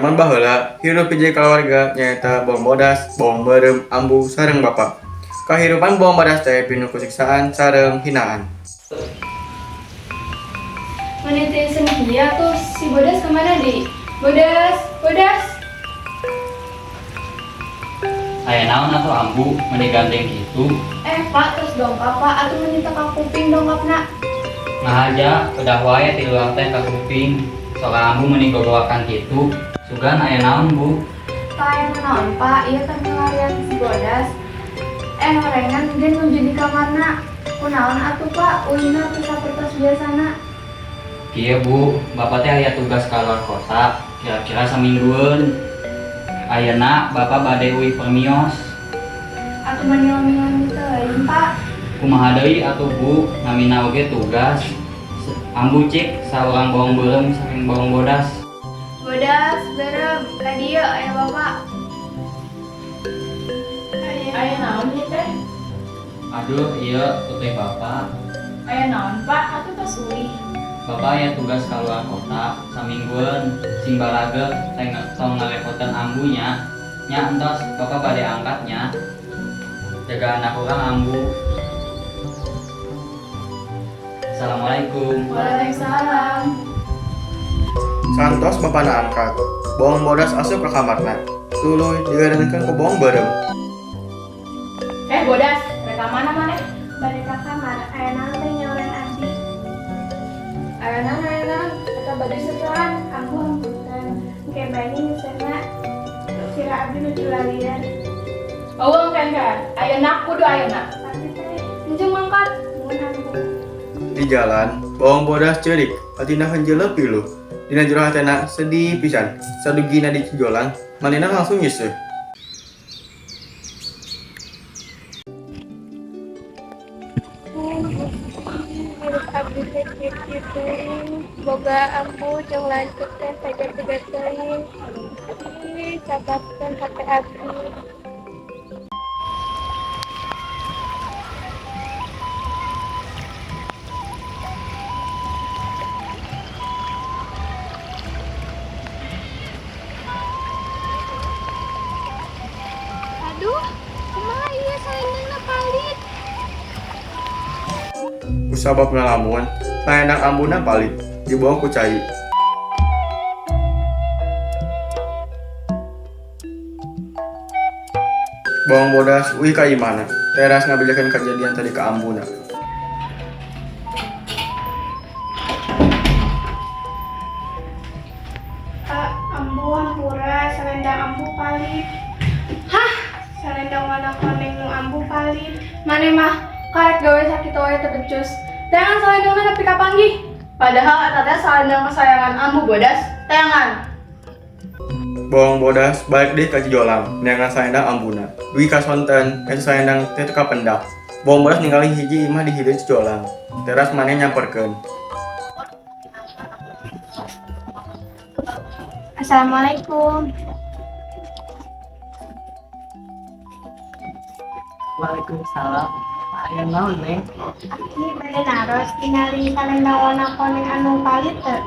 Jaman baheula, hirup hiji kalawarga nyaeta Bawang Bodas, Bawang Beureum, Ambu sareng Bapa. Kahirupan Bawang Bodas teh pinuh ku siksaan sareng hinaan. Meni teu kieu tuh si Bodas kemana di? Bodas, Bodas. Aya naon atuh, Ambu, meni gandeng kitu? Eh, Pak, terus dongkap, Pak, atuh meni teu ka kuping dongkapna. Ngahaja, udah wae ti luar teh ka kuping. Sok Ambu meni gogowakan kitu. Sugan aya naon, Bu? Pak, aya naon, Pak? Ieu teh milarian si Bodas. Eh, horengan dia nuju di kamarna. Kunaon atuh, Pak? Uihna teu sapertos biasana. Kieu, Bu, Bapak teh aya tugas ka luar kota, kira-kira saminggueun. Ayeuna Bapak bade uih permios. Atuh meni lami-lami teuing, Pak. Kumaha deui atuh, Bu, namina oge tugas. Ambu cik saurang Bawang Beureum sareng Bawang Bodas. Bodas, Beureum, ka dieu aya Bapak. Aya naon ieu teh? Aduh, ieu teteh Bapak. Aya naon, Pak? Atuh tos uih. Bapak aya tugas ka luar kota saminggueun, sing balageur, tong ngarepotan Ambunya. Nya entos, Bapak bade angkat nya. Jaga anak urang, Ambu. Assalamualaikum. Waalaikumsalam. Santos bapana angkat, Bawang Bodas asup ka kamarna. Tuluy digadengeunkeun ku Bawang Beureum. Eh, Bodas, rek ka mana maneh? Balik ka kamar, aya naon teh nyauran abdi? Aya naon, aya naon? Eta bade sesahan. Ambu, hampunten. Engke bae nyeuseurna. Kira abdi nuju lalian. Eueuh engke. Ayeuna kudu ayeuna. Tapi teh, Enjung mangkat. Nuhun, Ambu. Di jalan, Bawang Bodas ceurik, hatina henjeuleut piluh. Dina jero hatena sedih pisan. Sadugina di Cijolang, manehna langsung nyeuseuh. Hirup abdi teh kieu-kieu. Boga ambu jeung lanceuk teh tega-tega teuing. Ih, cabatkeun hate abdi. Aduh, kumaha ieu salendangna palit? Kusabab ngalamun, salendang ambuna palit, dibawa ku cai. Bawang Bodas uih ka imahna, teras ngabejakeun kajadian tadi ka ambuna. Pak, Ambu hampura, salendang Ambu palit. Hah? Salendang warna koneng nu Ambu palit. Maneh mah karek gawe sakitu wae teu becus. Teangan salendangna nepi ka panggih. Padahal eta teh salendang kesayangan Ambu, Bodas. Teangan. Bawang Bodas balik deui ka Cijolang, neangan salendang ambuna. Dugi ka sonten, eta salendang teh teu kapendak. Bawang Bodas ningali hiji imah di hileud Cijolang. Teras maneh nyamperkeun. Assalamualaikum. Waalaikumsalam. Aya naon, Neng? Aki bade naros, tingali salendang warna koneng anu palit teu?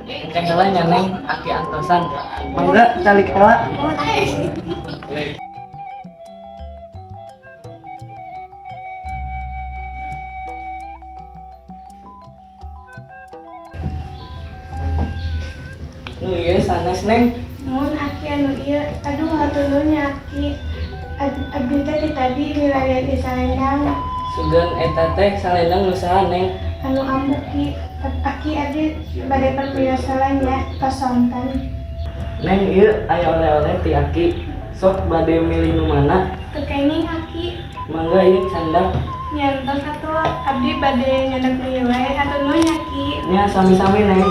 Engke heula nya, Neng, aki antosan. Mangga calik heula. Nuhun, Aki. Nu ieu sanes, Neng. Nuhun, Aki, anu ieu. Aduh, hatur nuhun nya, Aki. Abdi teh ti tadi milarian ieu salendang. Sugan eta teh salendang nu saha, Neng? Anu Ambu, Ki. Aki, abdi bade permios heula nya, tos sonten. Neng, ieu aya oleh-oleh ti aki. Sok bade milih nu mana? Teu kenging, Aki. Mangga ieu candak. Nya entos atuh, abdi bade nyandak nu ieu wae. Hatur nuhun nya, Ki. Nya sami-sami, Neng.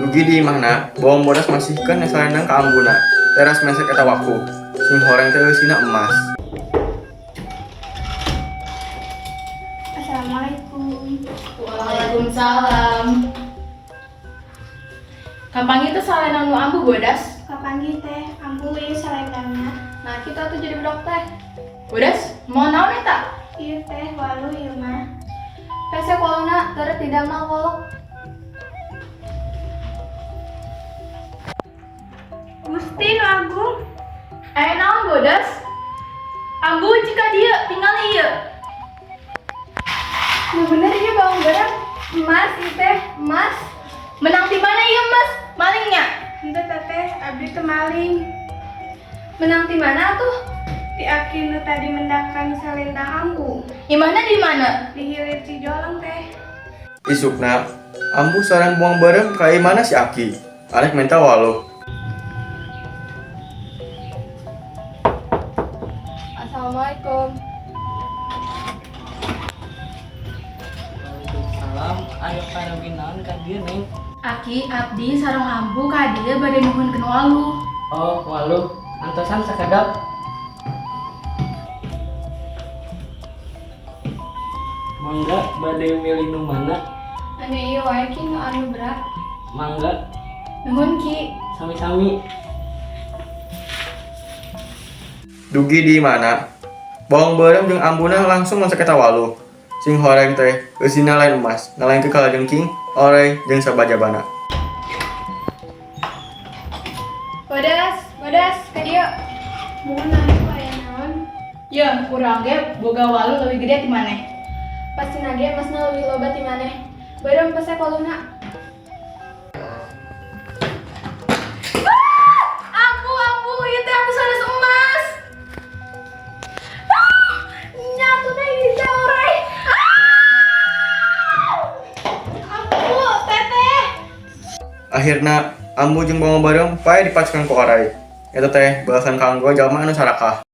Dugi di imahna, Bawang Bodas masihkeun salendang ka ambuna. Teras mesek eta waku. Sing horeng teh eusina emas. Assalamualaikum. Waalaikumsalam. Kapanggih teh salendang nu Ambu, Bodas? Kapanggih teh, Ambu, ieu salendangna. Nah, kita tuh jadi budak teh. Bodas, mawa naon eta? Ieu teh waluh ieu mah. Hese waluna, teu tidak mah wolok. Gusti nu agung. Aya naon bodas? Ambu cik ka dieu, tingali ieu. Nu bener ieu bawang beureum emas ieu teh, emas. Menang ti mana ieu emas? Malingnya. Henteu teteh, abdi teu maling. Menang ti mana tuh? Ti aki nu tadi mendakan salendang ambu. Imahna di mana? Di hilir Cijolang teh. Isukna, ambu sareng bawang beureum ka imahna si Aki. Arek menta waluh. Assalamualaikum. Waalaikumsalam. Aya peryogi naon ka dieu, Neng? Aki, abdi sareng ambu ka dieu bade nuhunkeun waluh. Oh, waluh. Antosan sakedap. Mangga bade milih nu mana? Anu ieu wae ki nu anu berat. Mangga. Nuhun ki. Sami-sami. Dugi di imahna? Bawang beureum jeung ambuna langsung masak eta waluh. Sing horeng teh eusina lain emas, ngalainkeun kalajengking, oray jeung sabajabana. Bodas, bodas, ka dieu. Muhun ambu aya naon? Yeuh, urang ge boga waluh leuwih gede ti maneh. Pastina ge emasna leuwih loba ti maneh. Beureum pesek waluhna. Ambu, ambu, ieu teh atuh sanes emas. Ah, nya atuh teh ieu teh oray. Ah! Ambu, teteh. Akhirna, ambu jeung bawang beureum paeh dipacukan ku oray. Eta teh balasan kanggo jalma anu sarakah.